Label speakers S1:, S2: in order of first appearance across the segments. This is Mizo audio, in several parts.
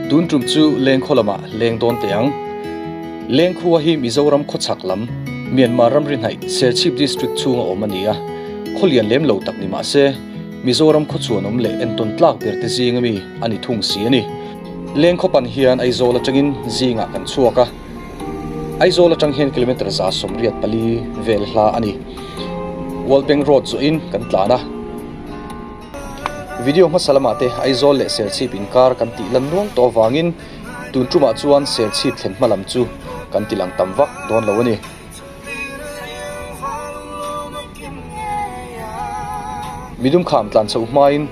S1: Tun tum chu Lengkhaw lamah leng dawn teh ang. Lengkhua hi Mizoram khawchhak lam, Myanmar ramri hnaih Serchhip District chhunga awm a ni a, khaw lian lem lo tak ni mah se, Mizoram khawchhuan awm leh entawn tlak ber te zinga mi a ni thung si a ni. Lengkhaw pan hian Aizawl atangin zingah kan chhuak a, Aizawl atang hian kilometre 184 vel hla a ni. World Bank Road zawhin kan tlan a. Video hmasa lamah te Aizawl leh Serchhip inkar kan tih lan nuang tawh avangin tun tumah chuan Serchhip thlen hma lam chu kan ti lang tam vak dawn lo a ni. Midum kham tlan chhoh hmain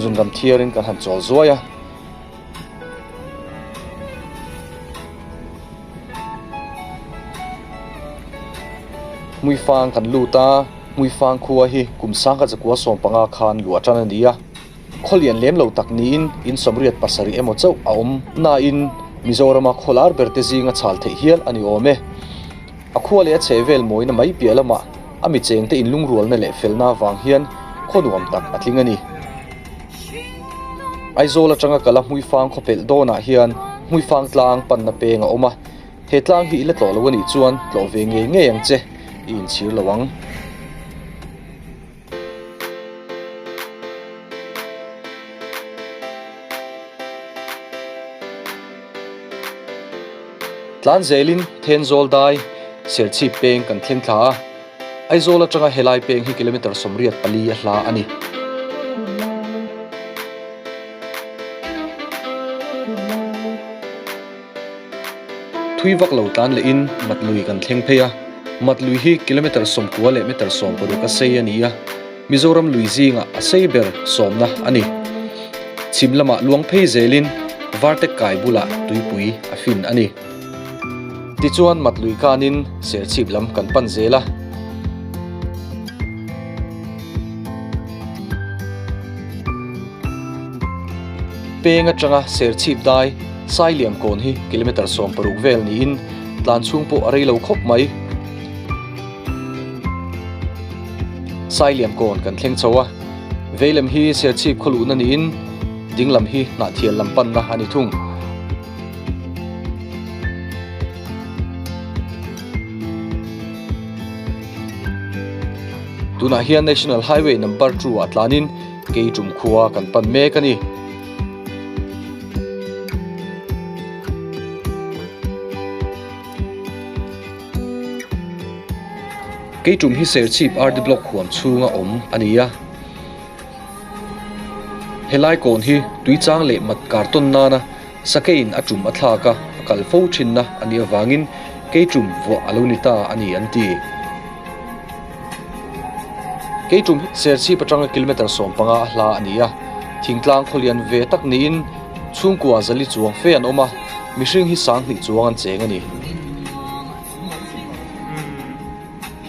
S1: zunram thiarin kan han chawl zuai a. Hmuifang kan lut a, Hmuifang khua hi kum sangkhat zakua 15 khan luah tan a ni a. Khaw lian lem lo tak niin in 87 emaw chauh a awm nain Mizorama khaw lar ber te zinga chhal theih hial a ni awm e. A khua leh a chhehvel mawina mai piah lamah a mi chengte inlungrualna leh felna avang hian khaw nuam tak a tling a ni. Aizawl atanga kala Hmuifang khawpelh dawnah hian Hmuifang tlang panna peng a awm a, he tlang hi i la tlawh lo a nih chuan tlawh ve ngei ngei ang che, i inchhir lo ang. Tlan zelin Thenzawl dai Serchhip peng kan thleng thla a. Aizawl atanga helai peng hi kilometre 84 a hla a ni. Thui vak lo tlan lehin Mat lui kan thleng phei a. Mat lui hi kilometre 90 leh metre 60 a sei a ni a. Mizoram lui zingah a sei ber sawmna a ni. Chhim lamah luang phei zelin Vartek kai bulah tuipui a fin a ni. Tichuan Mat lui kanin Serchhip lam kan pan zel a. Peng atanga Serchhip dai Sailiam kawn hi kilometre 60 vel niin tlan chhung pawh a rei lo khawp mai. Sailiam kawn kan thleng chho a, veilam hi Serchhip khaw luhna niin dinglam hi Hnahthial lam panna a ni thung. Tunah hian National Highway number 2 ah tlanin Keitum khua kan pan mek a ni. Keitum hi Serchhip RD Block huam chhunga awm a ni a. Helai kawn hi tuichang leh mat kar tawn nana sakeiin a tum a thlak a, a kal fo thinna a nih avangin Keitum vuah a lo ni ta a ni an ti. Keitum hi Serchhip atanga kilometre 15 a hla a ni a, thingtlang khawlian ve tak niin chhungkua zali chuang fe an awm a, mihring hi 2000 chuang an cheng a ni.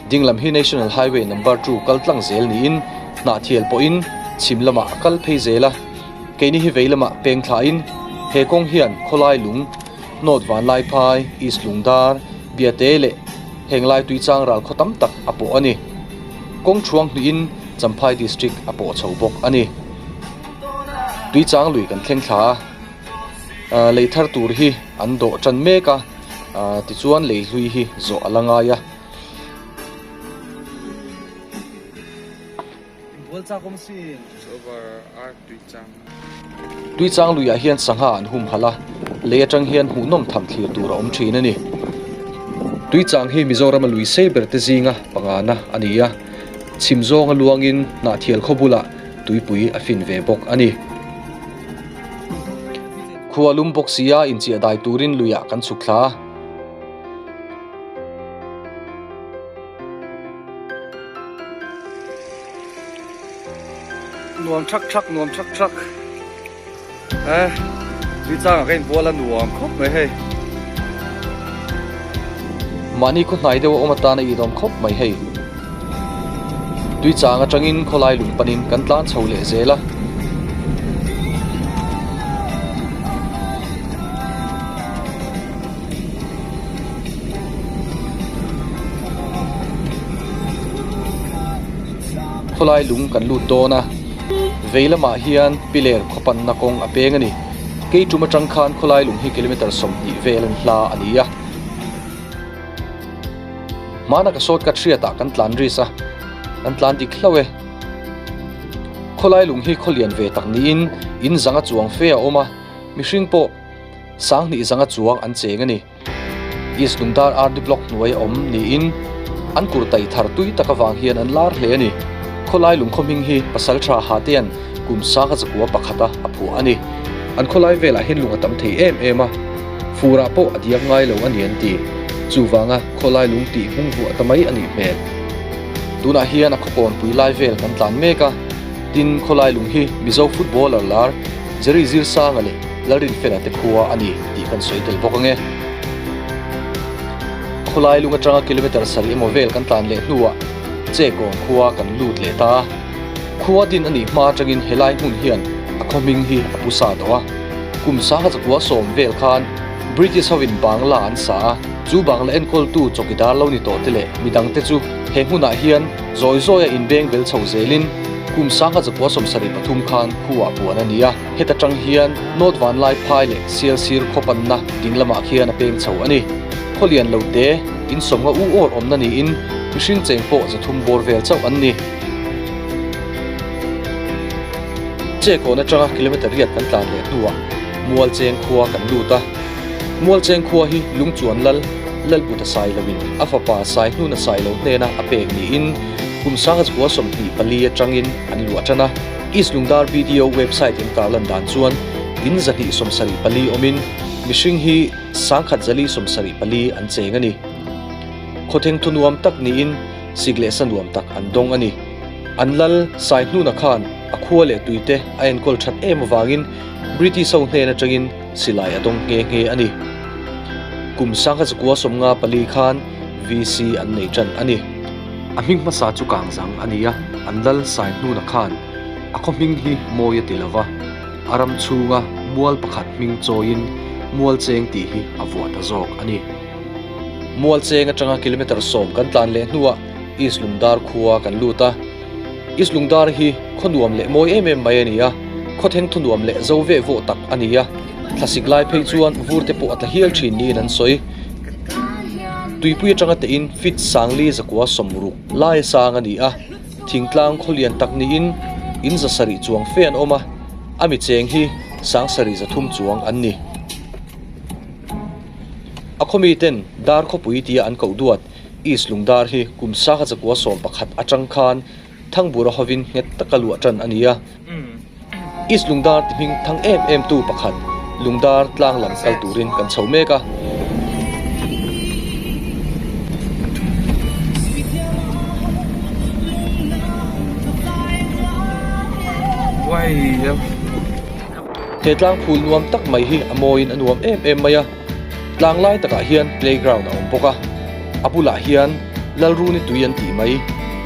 S1: Dinglam hi National Highway number 2 kal tlang zel niin Hnahthial pawhin chhim lamah a kal phei zel a, keini hi vei lamah peng thlahin he kawng hian khawlai lung, North Vanlaiphai, East Lungdar, Biate leh henglai tuichang ral khaw tam tak a pawh a ni. Kawng thuang hnihin Champhai District a pawh chho bawk a ni. Tuichang lui kan thleng thla a, lei thar tur hi an dawh tan mek a. Tichuan lei hlui hi zawh a la ngai a. Tuichang luiah hian sangha an humhalh a, lei atang hian hmuhnawm tham thlir tur a awm thin a ni. Tuichang hi Mizorama lui sei ber te zinga pangana a ni a, chhim zawnga luangin Hnahthial khaw bulah tuipui a fin ve bawk a ni. Khua lum bawk sia inchiah dai turin luiah kan chhuk thla a.
S2: Nuam thak thak nuam thak thak eh tuichangah ka inbual a nuam khawp mai hei.
S1: Mahni khaw hnai deuh a awm atan a inawm khawp mai hei. Tuichang atangin khawlai lung panin kan tlan chho leh zel a. Khawlai lung kan lut dawn a, vei lamah hian piler khaw panna kawng a peng a ni. Keitum atang khan khawlai lung hi kilometre 20 vel an hla a ni a. Hmana ka shortcut hriatah kan tlan ris a, kan tlan dik hlauh e. Khawlai lung hi khawlian ve tak niin in zanga chuang fe a awm a, mihring pawh 2000 zanga chuang an cheng a ni. East Lungdar RD Block hnuai a awm niin an kur tai thar tui tak avang hian an lar hle a ni. Khawlai lungkhaw hming hi Pasaltha Hatean kum sanga zakua pakhata a phuah a ni. An khawlai velah hian lung a tam thei em em a, furah pawh a diak ngai lo a ni an ti. Chuvanga khawlai lung tih hmung vuah ta mai a nih hmel. Tunah hian a khawkawnpui lai vel kan tlan mek a, tin khawlai lung hi Mizo footballer lar Jerry Zirsanga leh Lalrinfela te khua a ni tih kan sawi tel bawk ange. Khawlai lung atanga kilometre sarih emaw vel kan tlan leh hnuah Chekawn khua kan lut leh ta a. Khua din a nih hma atangin helai hmun hian a khaw hming hi a pu sa tawh a. Kum sangha zakua sawm vel khan British hovin Bangla an sa a, chu Bangla enkawltu chawkidar lo ni tawh te leh midangte chu he hmunah hian zawi zawia inbeng bel chho zelin kum sangha zakua 73 khan khuaah puan a ni a. Heta tang hian North Vanlai phai leh Sialsir khaw panna ding lamah khian a peng chho a ni. Khawlian lo te in sawmnga u awr awmna niin mihring cheng pawh 300 bawr vel chauh an ni. Chekawn atanga kilometre riat kan tlan leh hnuah Mualcheng khua kan lut a. Mualcheng khua hi Lungchuan lal Lalbuta Sailoin a fapa Saihnuna Sailo hnena a pek niin kum 1924 atangin an luah tan a. East Lungdar BDO website in tarlan dan chuan in 274 awmin mihring hi 1074 an cheng a ni. Khawtheng thu nuam tak niin sik leh sa nuam tak an dawng a ni. An lal Saihnuna khan a khua leh tuite a enkawl that em avangin British ho hnen atangin silai a dawng nghe nghe a ni. Kum 1954 khan VC an nei tan a ni. A hming hmasa chu Kangzang a ni a, an lal Saihnuna khan a khaw hming hi mawi a ti lova, a ram chhunga mual pakhat hming chawiin Mualcheng tih hi a vuah ta zawk a ni. Mualcheng atanga kilometre 10 kan tlan leh hnuah East Lungdar khua kan lut a. East Lungdar hi khaw nuam leh mawi em em mai a ni a, khaw theng thu nuam leh zo veh vawh tak a ni a, thlasik lai phei chuan vur te pawh a tla hial thin niin an sawi. Tuipui atanga tein feet sangli zakua sawmruk lai sang a ni a, thingtlang khawlian tak niin in 700 chuang fe an awm a, a mi cheng hi 7300 chuang an ni. A khawmi ten dar khawpui tia an koh duat East Lungdar hi kum 1911 atang khan Thangbura hovin nghet taka luah tan a ni a. East Lungdar ti hming thang em em tu pakhat Lungdar tlang lam kal turin kan chho mek a. He tlang phul nuam tak mai hi a mawiin a nuam em em mai a. Tlang lai takah hian playground a awm bawk a, a bulah hian Lalruni tui an tih mai,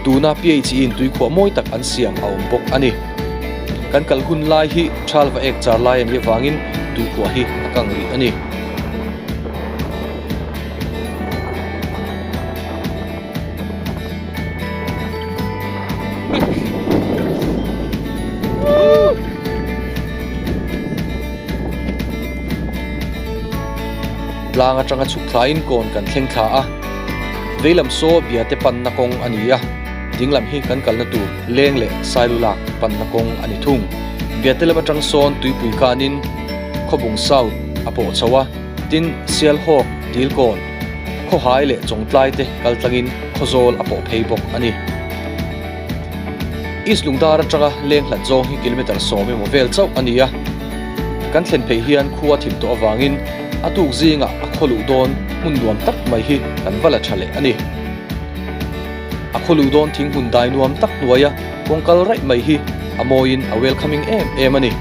S1: tuna PHE in tuikhuah mawi tak an siam a awm bawk a ni. Kan kal hun lai hi Thalva ek char lai a nih avangin tuikhuah hi a kang rih a ni. Tlang atanga chhuk thlaiin kawn kan thleng thla a, veilam saw Biate panna kawng a ni a, dinglam hi kan kalna tur leng leh Sailulak panna kawng a ni thung. Biate lam atang sawn tuipui kanin Khawbung South a pawh chho a, tin Sialhawk, Dilkawn, Khawhai leh Chawngtlai te kal tlangin Khawzawl a pawh phei bawk a ni. East Lungdar atanga leng hlat zawng hi kilometre 10 emaw vel chauh a ni a. Kan thlen phei hian khua thim tawh avangin a tuk zingah a khaw luh dawn hmun nuam tak mai hi kan va la tha leh a ni. A khaw luh dawn thing hmun dai nuam tak hnuaia kawng kal raih mai hi a mawiin a welcoming em em a ni.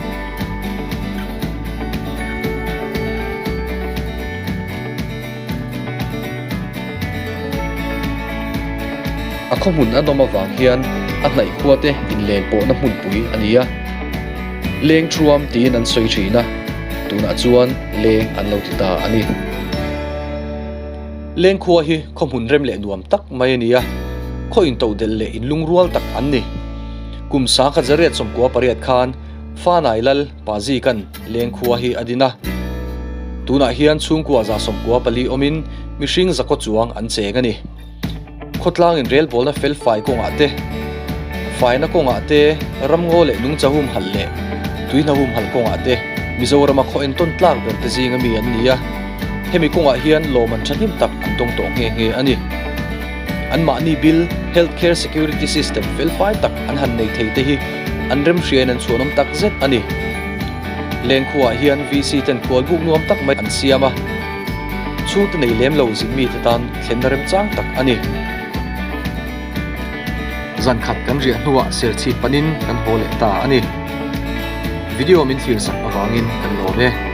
S1: A khaw hmun a nawm avang hian a hnaih khua te inlen pawhna hmunpui a ni a. Leng thuam tiin an sawi thin a, tunah chuan leng an lo ti ta a ni. Leng khua hi khaw hmun rem leh nuam tak mai a ni a, khaw intodelh leh inlungrual tak an ni. Kum 1998 khan. Fanai Lal Pazikan Lengkhua hi a din a. Tunah hian chhungkua 94 awmin mihring zakaw chuang an cheng a ni. Khawtlang inrelbawlna felfai kawngah te, faina kawngah te, ramngaw leh nungcha humhalh leh tuihna humhalh kawngah te Mizorama khaw entawn tlak ber te zinga mi an ni a. Hemi kawngah hian lawm an thahnem tak an dawng tawh nghe nghe a ni. Anmahni bil Health Care Security System felfai tak an han nei thei te hi an remhriain an chhuanawm tak zet a ni. Lengkhuaah hian VC ten khualbuk nuam tak mai an siam a, chhungte nei lem lo zin mite tan thlenna remchang tak a ni. Zan khat kan riah hnuah serchhip panin kan haw leh ta a ni. Video min thlir sak avangin kan lawm e.